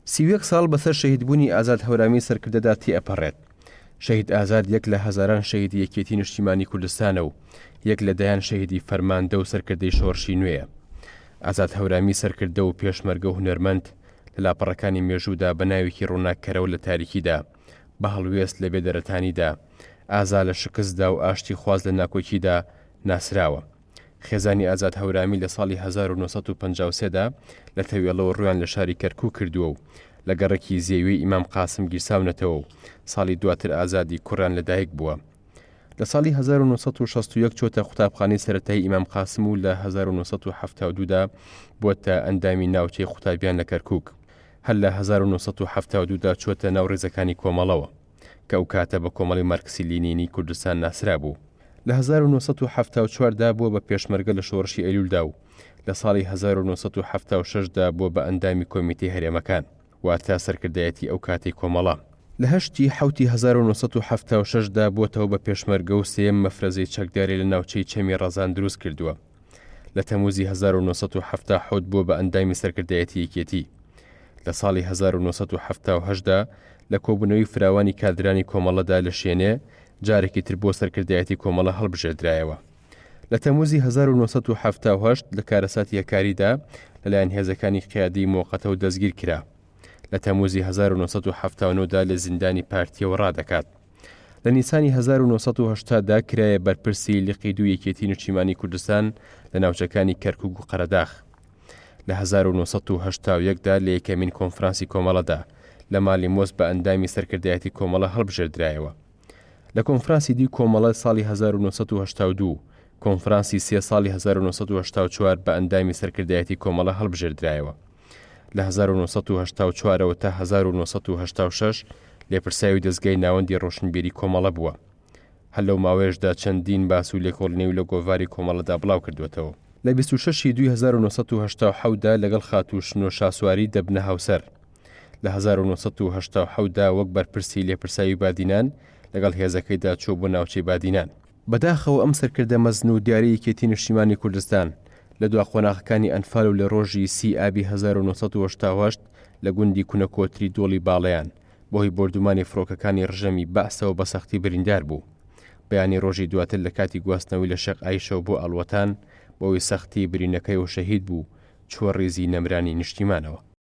31 ساڵ بەسەر شەهیدبوونی ئازاد هەورامی سەرکردەدا تێئەپەڕێت. شەهید ئازاد یەک لە هەزاران شەهیدی یەکێتی نیشتیمانی کوردستانە و یەک لە دەیان شەهیدی فەرماندە و سەرکردەی شۆڕشی نوێیە. ئازاد هەورامی سەرکردە و پێشمەرگە و هونەرمەند لە لاپەڕەکانی مێژوودا بە ناوێکی ڕووناککەرەوە لە تاریکیدا، بە هەڵوێست لە بێدەرەتانیدا، ئازا لە شکستدا و ئاشتیخواز لە ناکۆکیدا ناسراوە. خێزانی ئازاد هەورامی لە ساڵی 1953 دا لە تەوێڵەوە ڕوویان لە شاری کەرکووک کردووە و لە گەڕەکی زێوێی ئیمام قاسم گیرساونەتەوە و ساڵی دواتر ئازادی کوڕیان لەدایک بووە. لە ساڵی 1961 چۆتە قوتابخانەی سەرەتایی ئیمام قاسم و لە 1972 دا بووەتە ئەندامی ناوچەی قوتابیان لە کەرکووک. هەر لە 1972 دا چۆتە ناو ڕیزەکانی کۆمەڵەوە. کە ئەو کاتە بە کۆمەڵی مارکسی لینینی کوردستان ناسرابوو. لە 1974 دا بووە بە پێشمەرگە لە شۆڕشی ئەیلولدا و لە ساڵی 1976 دا بووە بە ئەندامی کۆمیتەی هەرێمەکان، واتە سەرکردایەتی ئەو کاتەی کۆمەڵە. لە هەشت ی حەوتی 1976 دا بووەتەوە بە پێشمەرگە و سێیەم مەفرەزەی چەکداری لە ناوچەی چەمی ڕەزان دروست کردووە. لە تەمووزی 1977 بووە بە ئەندامی سەرکردایەتی یەکێتی. لە ساڵی 1978 دا لە کۆبوونەوەی فراوانی کادرانی کۆمەڵەدا لە شێنێ جارێکی تر بۆ سەرکردایەتی کۆمەڵە هەڵبژێردرایەوە. لە تەمووزی 1978 لە کارەساتی هەکاریدا لەلایەن هێزەکانی قیادەی موەقەتەوە دەستگیر کرا. لە تەمووزی 1979 دا لە زیندانی پارتیەوە ڕادەکات. لە نیسانی 1980 دا کرایە بەرپرسی لقی دوو یەکێتی نیشتیمانی کوردستان لە ناوچەکانی کەرکوک و قەرەداخ. لە 1981 دا لە یەکەمین کۆنفرانسی کۆمەڵەدا لە مالی مۆز بە ئەندامی سەرکردایەتی کۆمەڵە هەڵبژێردرایەوە. لە کۆنفرانسی دووی کۆمەڵە ساڵی 1982 کۆنفرانسی سێ ساڵی 1984 بە ئەندامی سەرکردایەتی کۆمەڵە هەڵبژێردرایەوە. لە 1984 ەوە تا 1986 لێپرساوی دەزگای ناوەندی ڕۆشنبیری کۆمەڵە بووە. هەر لەو ماوەیەشدا چەندین باس و لێکۆڵینەوەی لە گۆڤاری کۆمەڵەدا بڵاو کردووەتەوە. لە 26 ی دووی 1987 دا لەگەڵ خاتوو شنۆ شاسواری دەبنە هاوسەر. لە 1987 دا وەک بەرپرسی لێپرساوی بادینان لەگەڵ هێزەکەیدا چووە بۆ ناوچەی بادینان. بەداخەوە ئەم سەرکردە مەزن و دیارەی یەکێتی نیشتیمانی کوردستان، لە دوا قۆناغەکانی ئەنفال و لە ڕۆژی سی ئابی 1988 لە گوندی کونەکۆتری دۆڵی باڵەیان، بەهۆی بۆردومانی فڕۆکەکانی ڕژێمی بەعسەوە بە سەختی بریندار بوو. بەیانی ڕۆژی دواتر لە کاتی گواستنەوەی لە شێخ ئایشەوە بۆ ئاڵوەتان، بەهۆی سەختی برینەکەیەوە شەهید بوو، چووە ڕیزی نەمرانی نیشتیمانەوە.